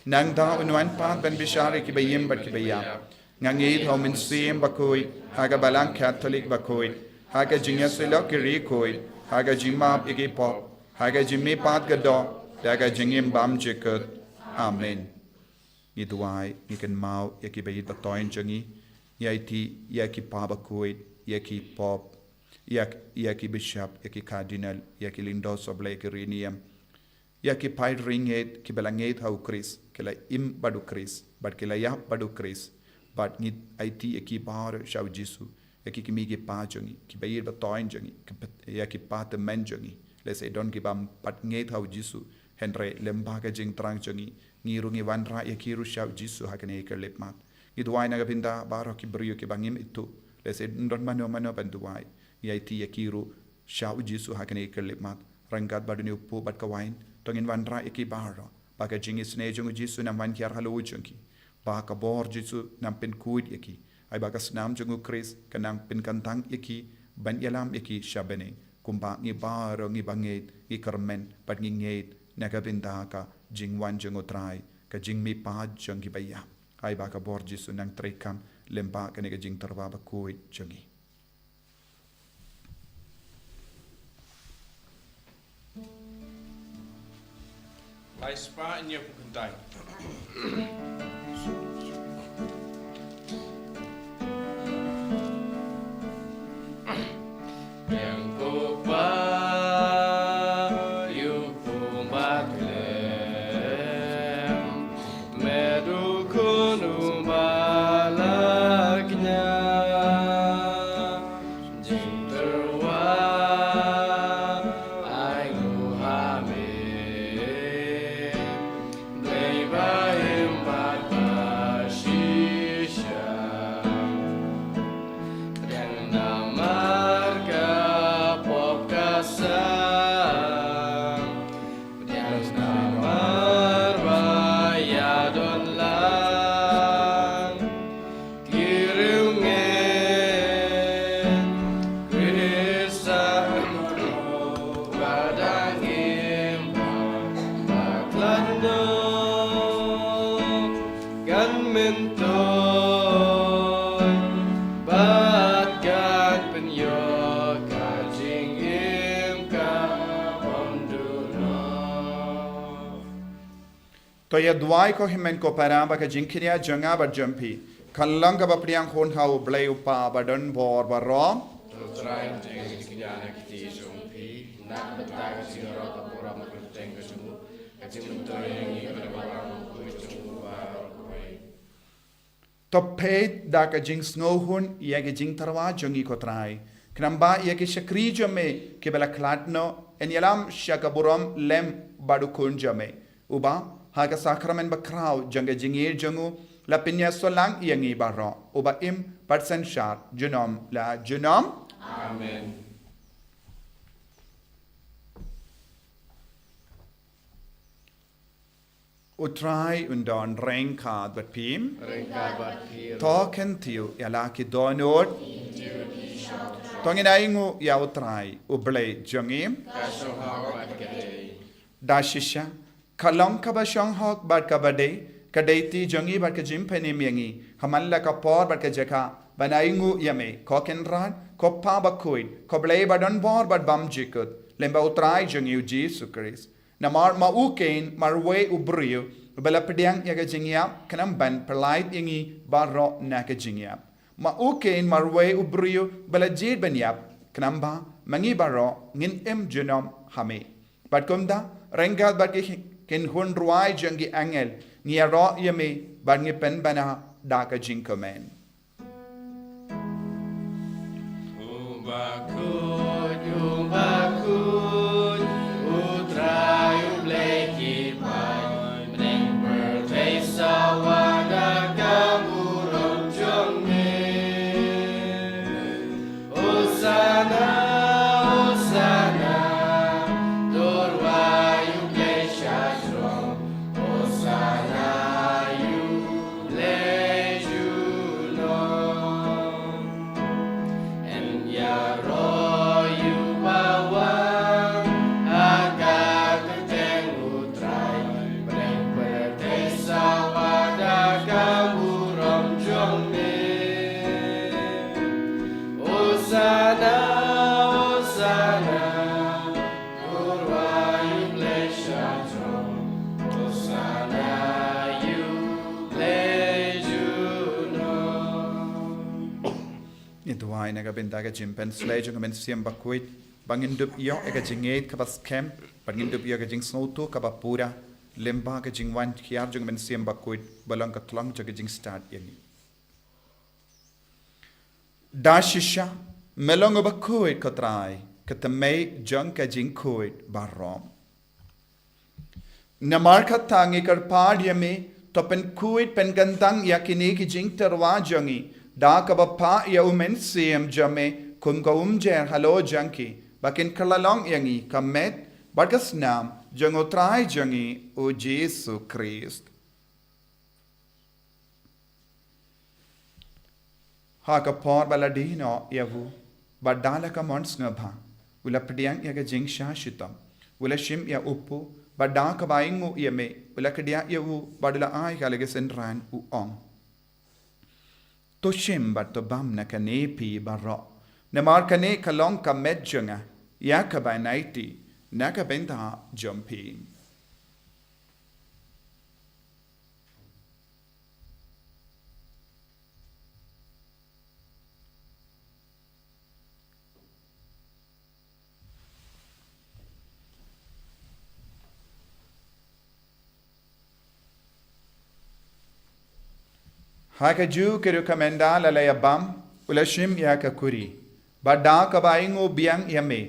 Nangta un wan pat ban bishar ïa kiba im bad kiba ïap. Nga ngeit ha U Mynsiem Bakhuid, ha ka Balang Katholik bakhuid, ha ka jingïasyllok ki riewkhuid, ha ka jingmap ïa ki pop, ha ka jingmihpat ka doh, ha ka jingim bymjukut. Amen. Ngi duwai, ngi kynmaw ïa kiba ïeit ba thoiñ jong ngi, ïa ki, ïa ki pa bakhuid, ïa ki pop, ïa, ïa ki bishop, ïa ki cardinal, ïa ki lyngdoh sohblei, ïa ki riewniam, ïa ki paid riewngeit kiba la ngeit ha U Khrist, ki la im bad U Khrist, bad ki la ïap bad U Khrist, bad ngi aiti ïa ki baroh sha U Jisu, ïa ki kmie ki kpa jong ngi, kiba ïeit ba thoiñ jong ngi, ki pat, ïa ki pa tymmen jong ngi, lehse don kiba ym pat ngeit ha U Jisu, hynrei lyngba ka jingthrang jong ngi, ngi ruh ngi wanrah ïa ki ruh sha U Jisu ha kane ka khyllipmat. Ngi duwai na ka bynta baroh ki briew kiba ngim ithuh, lehse don mano mano ban duwai, ngi aiti ïa ki ruh sha U Jisu ha kane ka khyllipmat. Ryngkat bad une u pop bad ka wain, to ngin wanrah ïa ki baroh, ba ka jingisynei jong U Jisu un ym wan hiar halor jong ki, ba ka bor Jisu un ym pynkhuid ïa ki, ai ba ka snam jong U Khrist kan nang pynkyntang ïa ki, ban ïalam ïa ki sha bneng, kumba ngi baroh ngi bangeit, ngi kyrmen, bad ngi ngeit, na ka bynta ka jingwan jong U Trai, ka jingmihpat jong kiba ïap. Ai ba ka bor Jisu un nang treikam lyngba kane ka jingtyrwa bakhuid jong ngi. Lai spah hynñiew phew khyndai. Yang Papa, yu pumbat lem, medu kunu balaknya. Jingtyrwa ai ngu ha me, Blei ba im bad ba shisha. Pdiang namar ka pop ka sang, pdiang namar ba ïadon lang. Ki riewngeit Khrist, ba dang im bad ba khlad noh, kan myntoi bad kan pynïoh ka jingim ka bym duh noh. To ïa duwai ko hynmen ko para ba ka jingkñia jong nga bad jong phi kan long kaba pdiang hun ha U Blei U Kpa badonbor baroh. To Trai, pdiang jingkñia na ka kti jong phi, na ka bynta ka jingïaroh ka burom ka kyrteng ka jong u, ka jingmyntoi ïa ngi bad ka burom ka jong u baroh kawei. To peit da ka jingsngewhun ïa ka jingtyrwa jong ngi ko Trai. Khnang ba ïa ki shakri jong me kiba la khlad noh yn ïalam sha ka burom lem bad u Khun jong me, uba ha ka sakramen bakhraw jong ka jingïeit jong u la pynïasoh lang ïa ngi baroh, uba im bad synshar junom la junom. Amen. U Trai un don ryngkat bad phi. Ryngkat bad phi. To kyntiew ïa la ki dohnud. To ngin ainguh ïa U Trai U Blei jong ngi. Ka shong hok bad ka dei. Da shisha, ka long kaba shong hok bad kaba dei, ka dei kti jong ngi bad ka jingpynim ïa ngi ha man la ka por bad ka jaka ban ainguh ïa me, ko Kynrad, ko Pa Bakhuid, ko Blei badonbor bad bymjukut, lyngba U Trai jong ngi U Jisu Khrist. Namar ma u keiñ marwei u briew uba la pdiang ïa ka jingïap khnang ban pyllait ïa ngi baroh na ka jingïap. Ma u keiñ marwei u briew uba la jied ban ïap khnang ba ma ngi baroh ngin im junom ha me. Bad kumta, ryngkat bad ki kynhun rwai jong ki angel, ngi ïaroh ïa me bad ngi pynbna da ka jingkmen. U bakhuid, u bakhuid, U Trai U Blei ki paid, bneng pyrthei sawa da ka burom jong me. Hosanna, Hosanna, to rwai U Blei sha shnong. Hosanna ïa U Blei junom. Yn ïaroh na ka bynta ka jingpynsleh jong ka Mynsiem Bakhuid, ba ngin dup ïoh ïa ka jingngeit kaba skhem, ba ngin dup ïoh ïa ka jingsngewthuh kaba pura, lyngba ka jingwan hiar jong ka Mynsiem Bakhuid, ba long ka tlong jong ka jingstad ïa ngi. Da shisha, me long uba khuid ko Trai, ka tmei jong ka jingkhuid baroh. Namar kata ngi kyrpad ïa me, to pynkhuid pynkyntang ïa kine ki jingtyrwa jong ngi, da kaba phah ïa u Mynsiem jong me, kum ka umjer halor jong ki, ba kin kylla long ïa ngi, ka met, bad ka snam, jong u Trai jong ngi, u Jisu Khrist. Ha ka por ba la die noh ïa u, bad da la ka mon sngewbha, u la pdiang ïa ka jingshah shitom, u la shim ïa u kpu, bad da kaba ainguh ïa me, u la kdiah ïa u, bad u la ai ha la ki synran u ong. To shim bad to bam na kane phi baroh, namar kane ka long ka met jong nga, ïa kaba yn aiti, na ka bynta jong phi. Ha kajuh ka rukom ynda la la ïa bam, u la shim ïa ka kuri, bad da kaba ainguh biang ïa me,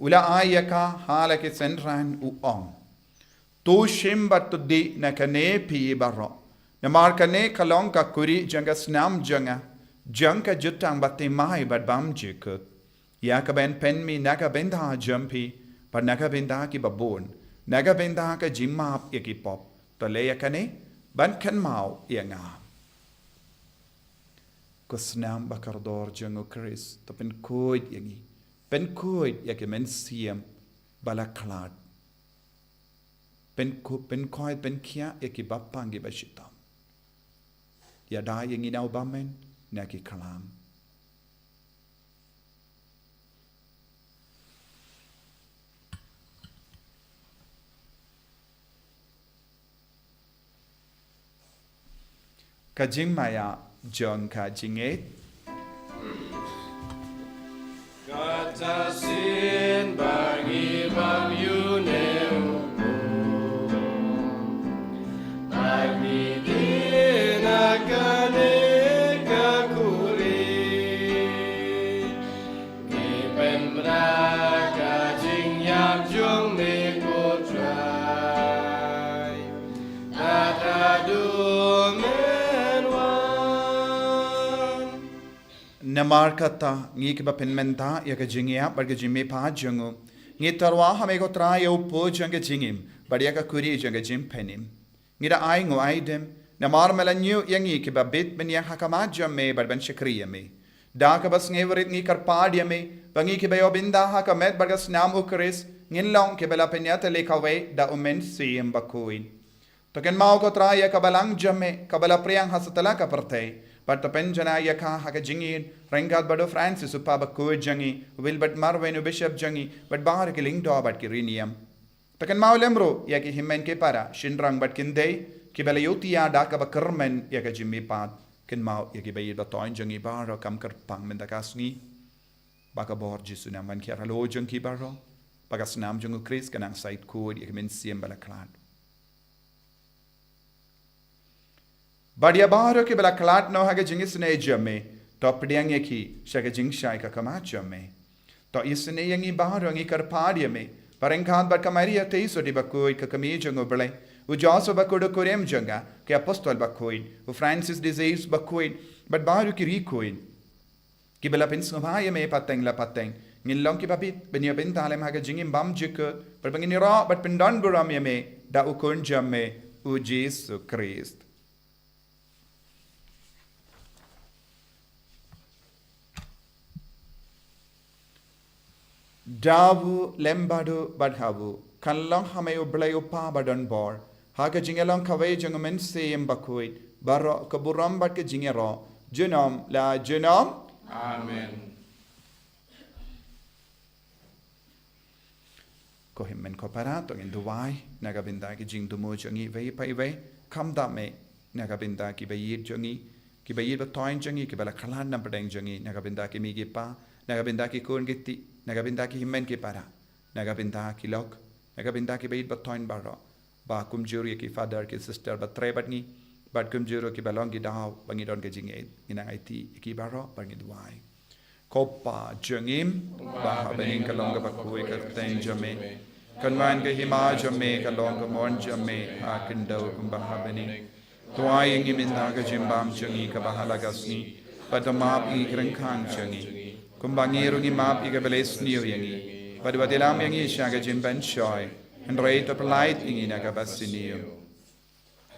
u la ai ïa ka ha la ki synran u ong. To shim bad to dih na kane phi baroh, namar kane ka long ka kuri jong ka snam jong nga, jong ka jutang bathymmai bad bymjukut, ïa kaba yn pynmih na ka bynta jong phi, bad na ka bynta ki babun, na ka bynta ka jingmap ïa ki pop, to leh ïa kane, ban kynmaw ïa nga. Ko snam ba kordor jong u Khrist, to pynkhuid ïa ngi, pynkhuid ïa ki mynsiem ba la khlad, pynku-, pynkhuid pynkhiah ïa ki bapang ki bashitom. Ïada ïa ngi na u bymman, na ki khlam. Ka jingmaïa jong ka jingngeit. Kata shisien ba ngi bam ïa une u kpu, ba ngi dih na kane ka kuri. Ngi pynbna ka jingïap jong me ko Trai, bad haduh men wan. Namar kata, ngi kiba pynmynta ïa ka jingïap bad ka jingmihpat jong u, ngi tyrwa ha me ko Trai ïa u kpu jong ka jingim, bad ïa ka kuri jong ka jingpynim. Ngi da ainguh aidem, namar me la ñiuh ïa ngi kiba bit ban ïeng ha khmat jong me bad ban shakri ïa me. Da kaba sngewrit ngi kyrpad ïa me, ba ngi kiba ïoh bynta ha ka met bad ka snam u Khrist, ngin long kiba la pynïatylli kawei da u Mynsiem Bakhuid. To kynmaw ko Trai ïa ka balang jong me, kaba la phriang ha satlak ka pyrthei, bad to pynjanai ïa ka ha ka jingïeit, ryngkat bad u Francis u Kpa Bakhuid jong ngi, u Wilbert Marwein u Bishop jong ngi, bad baroh ki lyngdoh bad ki riewniam. To kynmaw lem ruh ïa ki hynmen ki para, shynrang bad kynthei, kiba la ïohthiah da kaba kyrmen ïa ka jingmihpat, kynmaw ïa kiba ïeit ba thoiñ jong ngi baroh kum kyrpang mynta ka sngi. Ba ka bor Jisu nang ban hiar halor jong ki baroh, ba ka snam jong u Khrist kan nang shait khuid ïa ki mynsiem ba la khlad. Bad ïa baroh kiba la khlad noh ha ka jingisynei jong me, to pdiang ïa ki sha ka jingshai ka khmat jong me. To isynei ïa ngi baroh, ngi kyrpad ïa me, ba ryngkat bad ka Maria Theisotti Bakhuid ka kmie jong u Blei, u Joseph Bakhuid u kurim jong ka, ki apostol bakhuid, u Francis de Sales Bakhuid, bad baroh ki riewkhuid kiba la pynsngewbha ïa me pateng la pateng, ngin long kiba bit ban ïoh bynta lem ha ka jingim bymjukut, bad ba ngin ïaroh bad pyndonburom ïa me da u Khun jong me, u Jisu Khrist. Da u lem bad u bad ha u, kan long ha me u Blei u Kpa badonbor, ha ka jingïalong kawei jong u Mynsiem Bakhuid, baroh ka burom bad ka jingïaroh, junom la junom. Amen. Ko hynmen ko para, to ngin duwai na ka bynta ki jingthmu jong ngi iwei pa iwei, khamtam eh na ka bynta kiba ïeit jong ngi, Ki ba ïeit ba thoiñ jong ngi, ki ba la khlad na pdeng jong ngi, na ka bynta ki mei ki pa, na ka bynta ki khun ki kti, na ka bynta ki hynmen ki para, na ka bynta ki lok, na ka bynta ki ba ïeit ba thoiñ baroh. Ba kumjuh ruh ïa ki father ki sister ba trei bad ngi, bad kumjuh ruh ki ba long ki daw ba ngi don ka jingïeit, ngi nang aiti ïa ki baroh bad ngi duwai. Ko Pa jong ngi ba ha bneng, ka long kaba khuid ka kyrteng jong me. Kan wan ka hima jong me, ka long ka mon jong me ha khyndew kumba ha bneng. Duwai ïa ngi mynta ka jingbam jong ngi kaba ha la ka sngi, bad to map ïa ngi ki ryngkang jong ngi, kumba ngi ruh ngi map ïa ki ba la sniew ïa ngi. Bad wat ïalam ïa ngi sha ka jingpynshoi, hynrei to pyllait ïa ngi na kaba sniew.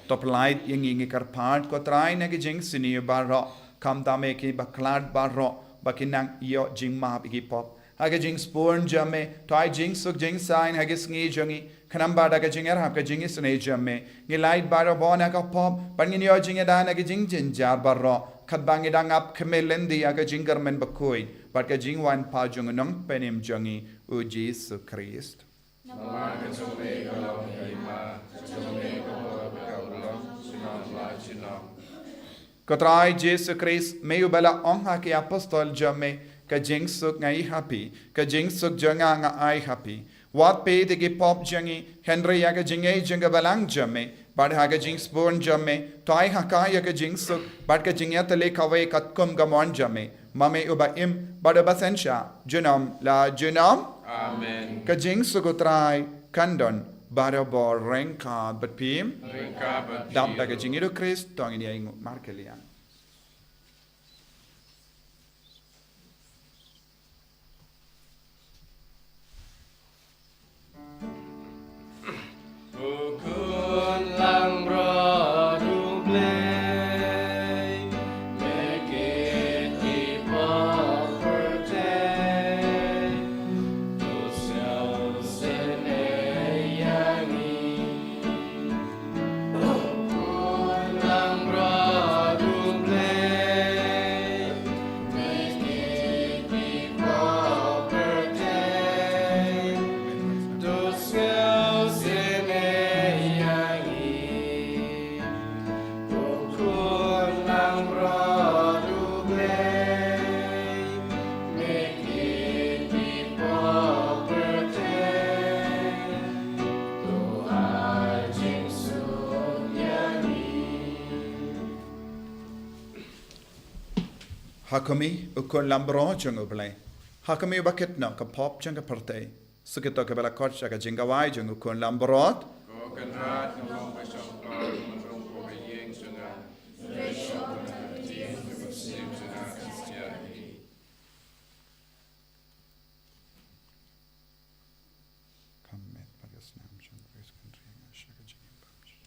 To pyllait ïa ngi, ngi kyrpad ko Trai, na ki jingsniew baroh, khamtam ïa ki ba khlad baroh, ba kin nang ïoh jingmap ïa ki pop. Ha ka jingsbun jong me, to ai jingsuk jingsaiñ ha ki sngi jong ngi, khnang ba da ka jingïarap ka jingisynei jong me, ngin lait barabor na ka pop, bad ngin ïoh jingïada na ki jingjynjar baroh, katba ngi dang ap khmih lynti ha ka jingkyrmen bakhuid bad ka jingwan pat jong u Nongpynim jong ngi, u Jisu Khrist. Namar ka jong me ka long ka hima, ka jong me ka bor bad ka long, junom la junom. Ko Trai Jisu Khrist, me uba la ong ha ki apostol jong me, ka jingsuk nga ai ha phi, ka jingsuk jong nga nga ai ha phi. Wat peit ïa ki pop jong ngi, hynrei ïa ka jingngeit jong ka balang jong me, bad ha ka jingsbun jong me, to ai ha ka ïa ka jingsuk bad ka jingïatylli kawei katkum ka mon jong me, ma me uba im bad uba synshar junom la junom. Amen. Ka jingsuk u Trai kan don barabor ryngkat bad phi. Ryngkat bad phi. Dap da ka jingïeit u Khrist, to ngin ïa ainguh markylliang. U Khun langbrot U Blei, me kit ki pop pyrthei, to sngewsynei ïa ngi. Ha khmih, U Khun langbrot jong U Blei. Ha khmih, uba kit noh ka pop jong ka pyrthei. Sa kito kiba la khot sha ka jingkhawai jong U Khun langbrot. Ko Kynrad, nga long ba shong kloi, nga long ba ïeng jong nga. Kam met bad ka snam jong Khrist kan ri nga sha ka jingim bymjukut.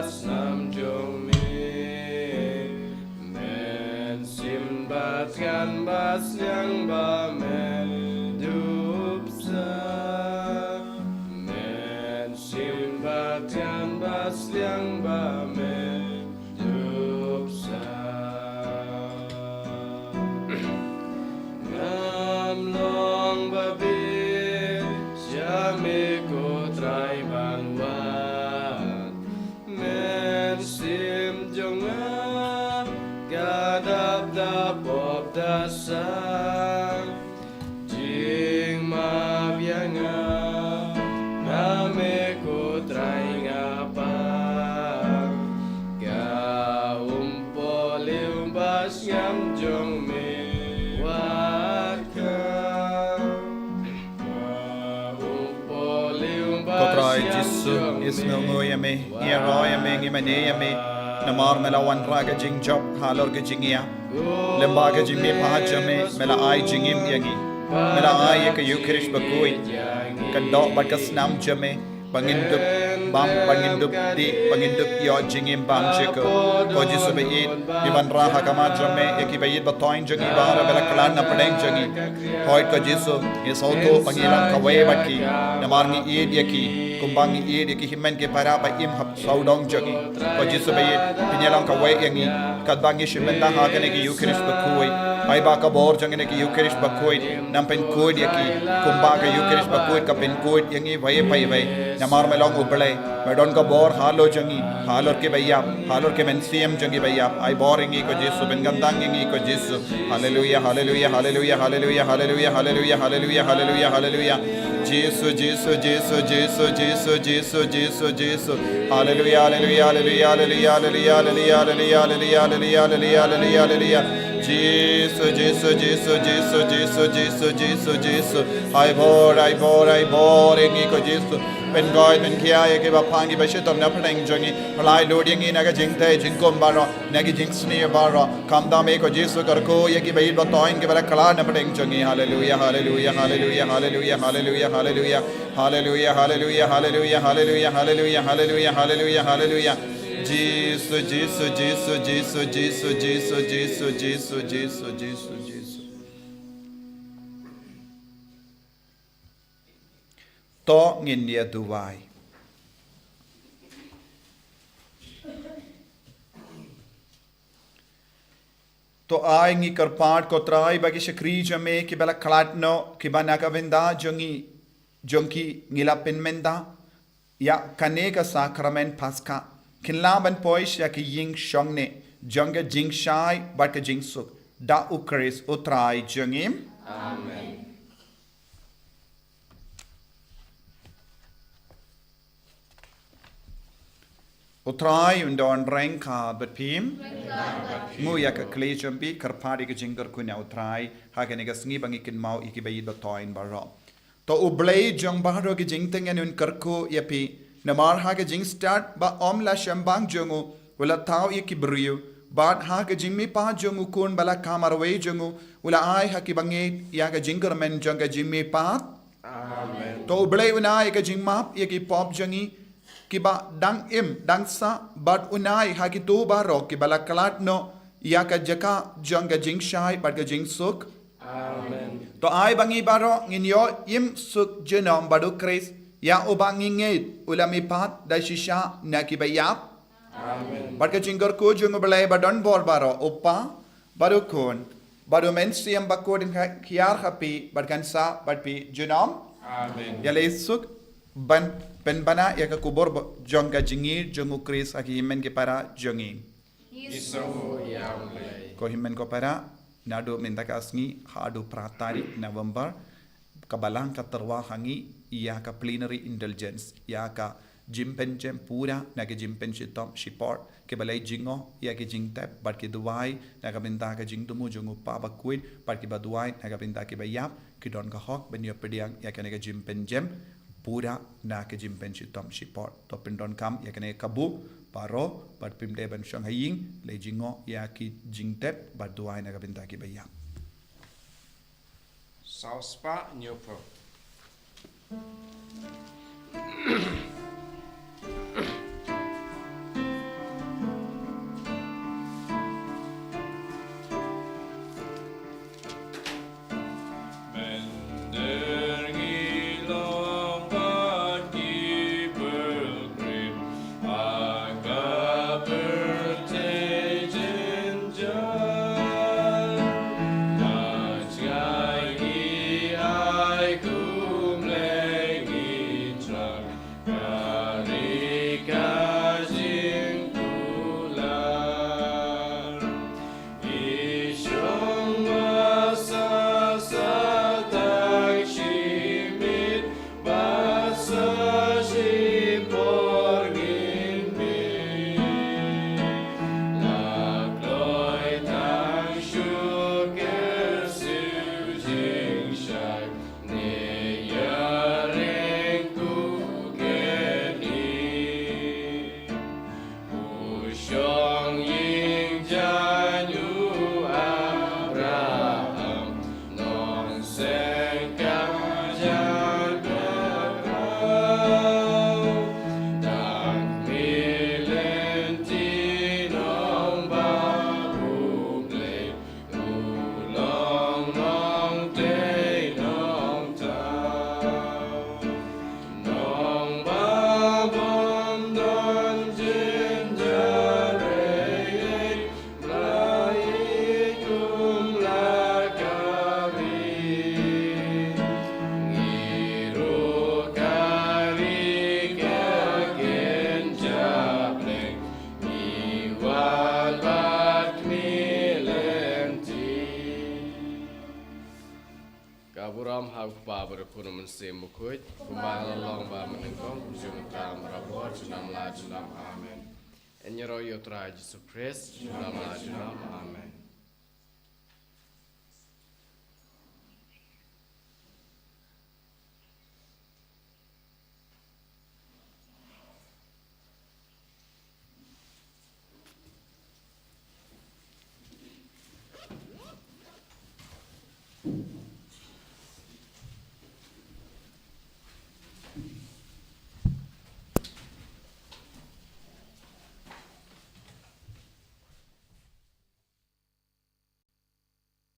snam jong me. Men shim ba thiang ba sliang ba men dup sa. Men shim ba thiang ba sliang ba men dup sa. Ngam long ba bit sha me ko Trai ban wad. Men shim jong nga ka dap da pop da sang. Jingmap ïa nga na me ko Trai nga pang. Ka um poh liu ba sngap jong me wat ka. Ka um poh liu ba sngap jong me. Ko Trai Jisu, ngi sngewnguh ïa me, ngi ïaroh ïa me, ngi mane ïa me. Namar me la wanrah ka jingjop halor ka jingïap. Lyngba ka jingmihpat jong me, me la ai jingim ïa ngi. Me la ai ïa ka Eukharist bakhuid, ka doh bad ka snam jong me, ba ngin dup bam, ba ngin dup dih, ba ngin dup ïoh jingim bymjukut. Ko Jisu ba ïeit, ngi wanrah ha khmat jong me ïa ki ba ïeit ba thoiñ jong ngi baroh ba la khlad na pdeng jong ngi. Hooid ko Jisu, ngi sngewthuh ba ngi long kawei bad ki, namar ngi ïeit ïa ki, kumba ngi ïeit ïa ki hynmen ki para ba im ha sawdong jong ngi. Ko Jisu ba ïeit, pynïalang kawei ïa ngi katba ngi shim bynta ha kane ka Eukharist bakhuid. Ai ba ka bor jong kane ka Eukharist bakhuid nang pynkhuid ïa ki, kumba ka Eukharist bakhuid ka pynkhuid ïa ngi iwei pa iwei. Namar me long U Blei, me don ka bor halor jong ngi, halor ki ba ïap, halor ki mynsiem jong ki ba ïap. Ai bor ïa ngi ko Jisu, pynkhamtam ïa ngi ko Jisu. Haleluia, haleluia, haleluia, haleluia, haleluia, haleluia, haleluia, haleluia, haleluia. Jisu, Jisu, Jisu, Jisu, Jisu, Jisu, Jisu. Haleluia, haleluia, haleluia, haleluia, haleluia. Jisu, Jisu, Jisu, Jisu, Jisu, Jisu, Jisu, Jisu. Ai bor, ai bor, ai bor ïa ngi ko Jisu. Pynkoit pynkhia ïa ki ba phang ki ba shitom na pdeng jong ngi. Pynlait lut ïa ngi na ka jingtei jingkhum baroh, na ki jingsniew baroh. Khamtam ïa ko Jisu, kyrkhu ïa ki ba ïeit ba thoiñ ki ba la khlad na pdeng jong ngi. Haleluia, haleluia, haleluia, haleluia, haleluia, haleluia. Haleluia, haleluia, haleluia, haleluia, haleluia, haleluia, haleluia, haleluia. Jisu, Jisu, Jisu, Jisu. To ngin ïa duwai. To ai ngi kyrpad ko Trai ba ki shakri jong me ki ba la khlad noh, ki ba na ka bynta jong ngi, jong ki ngi la pynmynta ïa kane ka sakramen Paska, kin lah ban poi sha ka ïing shongneh jong ka jingshai bad ka jingsuk. Da U Khrist U Trai jong ngi. Amen. U Trai un don ryngkat bad phi. Nguh ïa ka khlieh jong phi, kyrpad ïa ka jingkyrkhu na U Trai ha kane ka sngi ba ngi kynmaw ïa ki ba ïeit ba thoiñ baroh. To U Blei jong baroh ki jingtngen un kyrkhu ïa phi, namar ha ka jingstad ba ym la shembang jong u, u la thaw ïa ki briew, bad ha ka jingmihpat jong u Khun ba la kham marwei jong u, u la ai ha ki bangeit ïa ka jingkyrmen jong ka jingmihpat. Amen. To U Blei un ai ka jingmap ïa ki pop jong ngi, ki ba dang im dang sah, bad un ai ha kito baroh ki ba la khlad noh ïa ka jaka jong ka jingshai bad ka jingsuk. Amen. To ai ba ngi baroh ngin ïoh im suk junom bad U Khrist, ïa uba ngi ngeit u la mihpat da shisha na ki ba ïap. Amen. Bad ka jingkyrkhu jong U Blei ba don bor baroh, U Kpa, bad U Khun, bad U Mynsiem Bakhuid, kan hiar ha phi bad kan sah bad phi junom. Amen. Ïaleh suk ban pynbna ïa ka kubur ba, jong ka jingïeit jong U Khrist ha ki hynmen ki para jong ngi. Ngi sngewnguh ïa U Blei. Ko hynmen ko para, naduh mynta ka sngi haduh phra tarik November, ka Balang ka tyrwa ha ngi ïa ka plenary indulgence, ïa ka jingpynjem pura na ka jingpynshitom shipor, ki ba leit jngoh ïa ki jingtep bad ki duwai na ka bynta ka jingthmu jong U Kpa Bakhuid, bad ki ba duwai na ka bynta ki ba ïap, ki don ka hok ban ïa pdiang ïa kane ka jingpynjem pura na ka jingpynshitom shipor. To pyndonkam ïa kane ka kabu baroh, bad phim dei ban shong ha ïing, leit jngoh ïa ki jingtep bad duwai na ka bynta ki ba ïap. Saw spah hynñiew phew. U Kpa bad u Khun u Mynsiem Bakhuid, kumba la long ba mynnyngkong, kumjuh mynta, marwei, junom la junom. Amen. Yn ïaroh ïa U Trai Jisu Khrist, junom la junom. Amen.